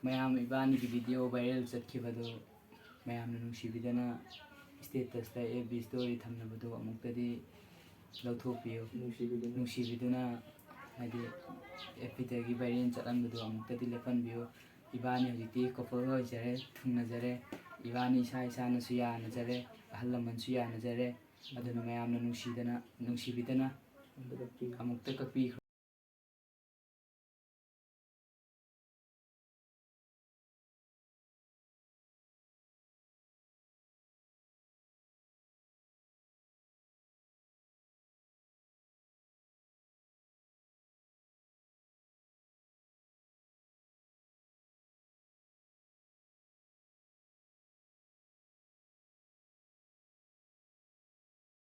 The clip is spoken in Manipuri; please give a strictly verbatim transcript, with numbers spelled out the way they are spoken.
ꯃꯌꯥꯝ, ꯏꯕꯥꯅꯤꯒꯤ video viral ꯆꯠꯈꯤꯕꯗꯨ ꯃꯌꯥꯝꯅ ꯅꯨꯡꯁꯤꯕꯤꯗꯅ statusꯇ, F B story ꯊꯝꯅꯕꯗꯨ ꯑꯃꯨꯛꯇꯗꯤ ꯂꯧꯊꯣꯛꯄꯤꯌꯨ꯫ ꯅꯨꯡꯁꯤꯕꯤꯗꯨꯅ꯫ ꯅꯨꯡꯁꯤꯕꯤꯗꯨꯅ, ꯍꯥꯏꯗꯤ, F Bꯗꯒꯤ viral ꯆꯠꯍꯟꯕꯗꯨ ꯑꯃꯨꯛꯇꯗꯤ ꯂꯦꯞꯍꯟꯕꯤꯌꯨ꯫ ꯏꯕꯥꯅꯤ ꯍꯧꯖꯤꯛꯇꯤ couple ꯑꯣꯏꯖꯔꯦ, ꯊꯨꯡꯅꯖꯔꯦ꯫ ꯏꯕꯥꯅꯤ ꯏꯁꯥ ꯏꯁꯥꯅꯁꯨ ꯌꯥꯅꯖꯔꯦ, ꯑꯍꯜ ꯂꯃꯟꯁꯨ ꯌꯥꯅꯖꯔꯦ꯫ ꯑꯗꯨꯅ ꯃꯌꯥꯝꯅ ꯅꯨꯡꯁꯤꯗꯅ, ꯅꯨꯡꯁꯤꯕꯤꯗꯅ ꯑꯃꯨꯛꯇ ꯀꯛꯄꯤꯈ꯭ꯔꯣ꯫